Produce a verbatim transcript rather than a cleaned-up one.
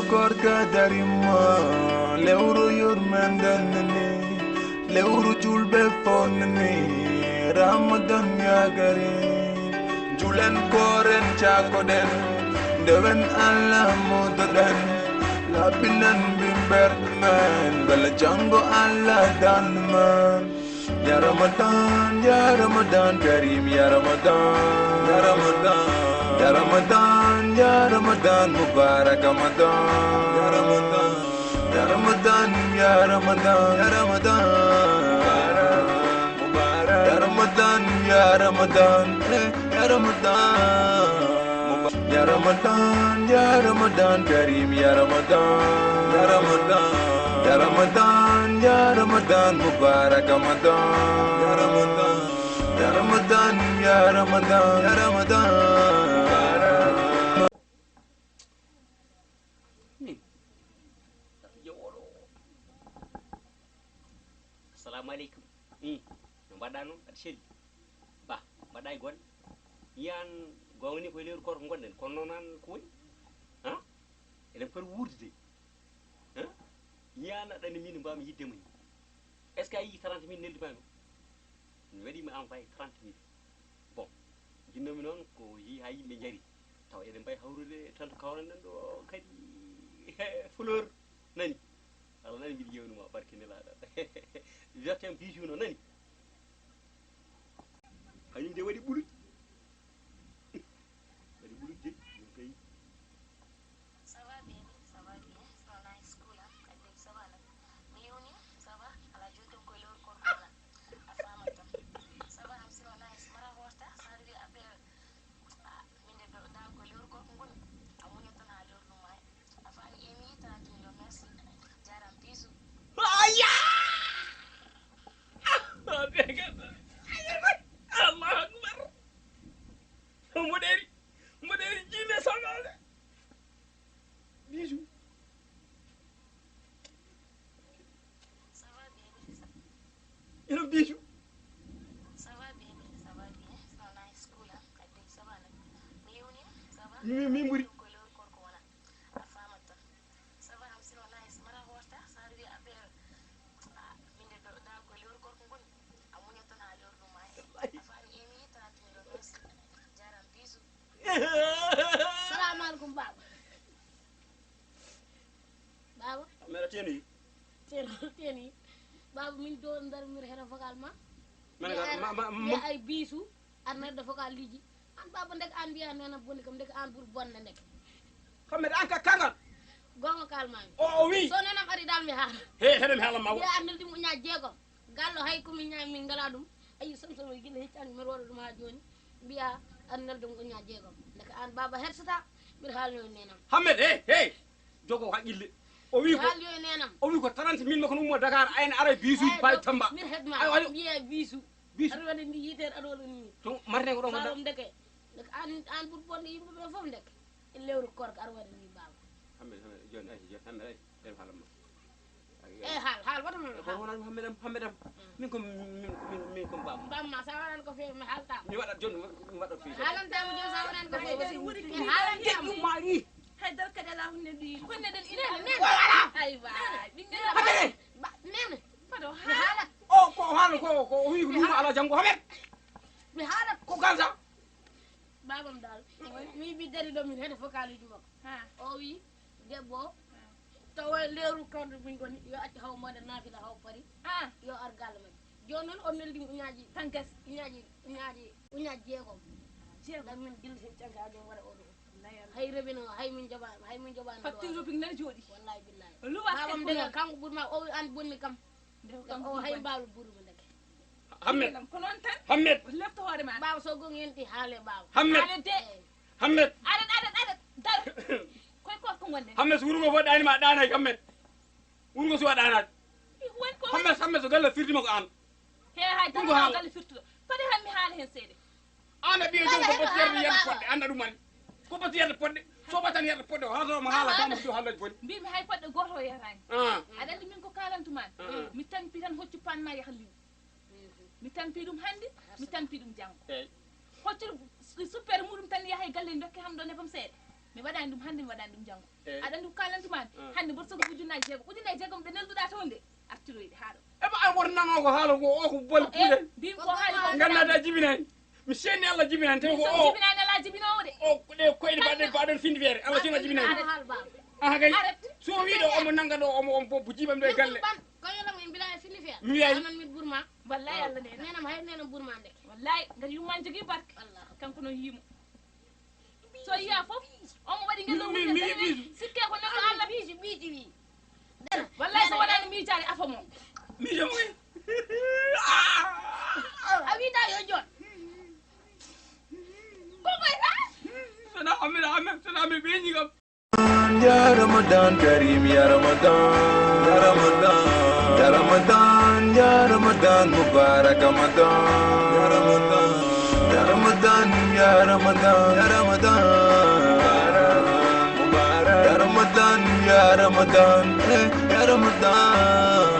Koor ga darimma, lewru yurmenden ni, lewru julɓe fof ni, Ramadan ya Karim. Julen kooren caakoɗen, ndewen Allah moodoɗen, laaɓinen mbimmberɗe men, mbela janngo Allah dan men. Ya Ramadan, ya Ramadan Karim, ya Ramadan, ya Ramadan, ya Ramadan, ya Ramadan Mubarak Ramadan, ya Ramadan, ya Ramadan, ya Ramadan, ya Ramadan Mubarak Mubarak, ya Ramadan, ya Ramadan, eh, ya Ramadan Mubarak, ya Ramadan, ya Ramadan Karim, ya Ramadan, ya Ramadan, ya Ramadan, ya Ramadan Mubarak Ramadan, ya Ramadan, ya Ramadan, ya Ramadan, ya Ramadan Mubarak. Min, yo oɗo. Assalamu aleykum. Hmm. No mbaɗɗa noon? Aɗa selli? Ba, mbaɗɗa e golle? Yiyan goonga ni koye lewru koor ko ngonɗen, kono noon an ko woni? Ha? Eɗen poti wuurde de. Ha? Yiyan aɗa anndi min mbawmi yiɗde ma ni. Est-ce que a yii trente mille neldi ma ɗum? Mi waɗi mi envoyé trente mille. Bon, njinnoomi noon ko yii haa yimɓe njari. Tawa eɗen mbawi hawrude tan to kawranɗen ɗo kadi fleur. Nani? Allah nani mbiɗa yewnuma barke nelaaɗo. Wiyeten bijou no nani? Kañum de waɗi ɓuluƴ. Waɗi ɓuluƴ de, ɗum kay. Ça va, baby? Ça va bien. It's not nice, cool, hein? I think ça va, no? Mi yewni, ça va? Ala jooɗi ko lewru koor ko wona. A faama tan. Ça va, I'm still nice. Mara hoorta, ça veut dire affaire, ah, min de ɗo, dal ko lewru koor ko ngoni. A muñat tan haa lewru ɗum maayi. A faami, emi, trente millions, merci. Jaaraama, bisous. Aya! Allahu akbar. Mboɗeeri, mboɗeeri jiinde sagaade. Bijou. Ça va, baby? Ino Bijou. Ça va, baby? Ça va bien. It's not nice, cool, hein? I think ça va, no? Mi yewni, ça va? Mi, mi ɓuri. Ko lewru koor ko wona. A faama tan. Ça va, I'm still nice. Mara hoorta, ça veut dire affaire, ah, min de ɗo, dal ko lewru koor ko ngoni. A muñat tan haa lewru ɗum maayi. A faami, emi, trente millions, merci. Jaaraama, bisous. Salamu aleykum, baaba. Baaba. Mbeɗa teenoyi. Teeno, teenoyi. Baaba, min do ndar mir hera vocal ma. Mene ka, ma, ma, ma. Ay bisu, ar ner da vocal liji. An baaba ndek an mbiya nenam boni kam ndek an bur bonne ndek. Kamɓe an ka kangal. Gonga kalmami. O, o wi. So nenam ari dal mi haala. He, heɗen haala ma. Mbiya ar neldi mo ñaa jeegom. Gallo hay ko min ñaami min ngala ɗum. Ayi, sam sam gila hecci an mi roɗo ɗum ha joni. Mbiya an neldi mo ñaa jeegom. Ndeke an baaba hersata. Mbiɗa haalno e nenam. Hammet, he, he. Jogo haqqille. O wi ko, haalno e nenam. O wi ko trente mille makko no ummo Dakar, ayna ara bisuji pawi Tamba. Mir hedma. Ayo, ayo. Mbiya bisu. Bisu. Aɗa waɗa ni yitere, aɗa waɗa ni. To marne ko ɗo falam ndeke. Ndeke an, an ɓuri bonde yimɓe ɓe fof ndeke. E lewru koor ko aɗa waɗa ni baaba. Hammet, Hammet, joni, ay, joni, Hammet, ay. Ɓen haalan ma. Eyi, haal, haal, wata noon, haal. Wonani Mouhamed am, Mouhamed am. Min ko, min, min, min ko bam. Bam ma, sa waɗan ko feewi, mi haalta. Mi waɗat joni, mi waɗat feewi. Haalantama joni, sa waɗan ko feewi. Mi haalantama. Ɗum maari. Hay dara kadi ala hunde ɗi. Konne ɗen ina. Nene, nene. Aywa. Ɓinngel. Hatare. Ba, nene. Fado mi haalat. O, ko haala ko, ko o wi ko luuma ala janngo. Hamet. Mi haalat. Ko gansa. Babam dal. Mi bi dari ɗo min heɗa vocal uji makko. Ha. O wi debbo o, tawa lewru kawɗo min goni, yo accu haw mbaɗa naafila haw pari. Ah. Yo ar galle men. Joni noon o neldi mo uñaaji tan gas. Uñaaji, uñaaji, uñaaji jeegom. Jeegom. Ndan min dilla sen canke ajo waɗa oɗo. Wallahi Allah. Hay rebino, hay min joɓa, hay min joɓa. Fattin rubik nan jooɗi. Wallahi billahi. Luwa babam de kanko ɓurma o wi an bonni kam. Nde ko kanko o hay bonni. Mbawlo buuru mo ndeke. Hammet. Ko noon tan. Hammet. Lefto hoore ma. Baaba so gonga yonti haale baaba. Hammet. Haale de. Eyi. Hammet. Aɗa, aɗa, aɗa, dar. Koye ko ko ngonɗen? Hammet, so wuro ngo fof ɗaani ma, ɗaanay Hammet. Wuro ngo suwa ɗaanaade. Woni ko Hammet, Hammet, so galle firti ma ko aan. He, hay tan ko galle firtuɗo. Fade han mi haala hen seeɗa. Aan a ɓiya joom ko bati yerde yerde poɗɗe, annda ɗum ani. Ko bati yerde poɗɗe, so ɓatan yerde poɗɗe, o haala ma haala bamma ɗo haalaji boni. Mbimi hay poɗɗe gooto o yahraani. Ah. Aɗa anndi min ko kaalantu ma. Ah. Mi tampi tan hoccu paan ma yaha liw. Mi tampi ɗum hannde, mi tampi ɗum janngo. Eey. Hoccu super muɗum tan yaha e galle ndokke ham ɗo nebam seeɗa. Mi waɗani ɗum hannde, mi waɗani ɗum janngo. Aɗa anndi ko kalantumaami? Hannde mboɗo sohli ujunnaji jeegom. Ujunnaji jeegom ɗe nelduɗa toon ɗe, artiroyɗe haa ɗo. Eɓa an woto nanoogo haala ko o ko bol kuuɗe. Mbimi ko haali ko. Nganndaa jibinani. Mi seenni Allah jibinani, tawi ko o. Jibinani Allah jibinoowo de. O ko ɗe koyɗe baɗe baɗon findi feere. Allah sina jibinani. Aha kay. So wiiɗo omo nannga ɗo, omo, omo bo jiiɓam ɗo e galle. Ko yola mo mbila e findi feere. Mi wiyayi. Anan mi burma. Wallahi Allah nena. Nenam hay nenam burma ndeke. Wallahi ngati yumma jogii barke. Allah. Kanko noon yiimo. So yiya fof, omo waɗi ngel ɗo. Mi, mi, mi, sikke ko neɗɗo Allah. Miiji, miiji wi. Wallay so wonani miijaade afo mo. Miijo mo. A wiita yo joot. Ko ɓayta? Sona amira amen, sona amen ɓeñi kam. Ya Ramadan Karim, ya Ramadan, ya Ramadan, ya Ramadan, ya Ramadan, Mubarak Ramadan, ya Ramadan, ya Ramadan, ya Ramadan, Mubarak Ramadan, ya Ramadan, eh, ya Ramadan.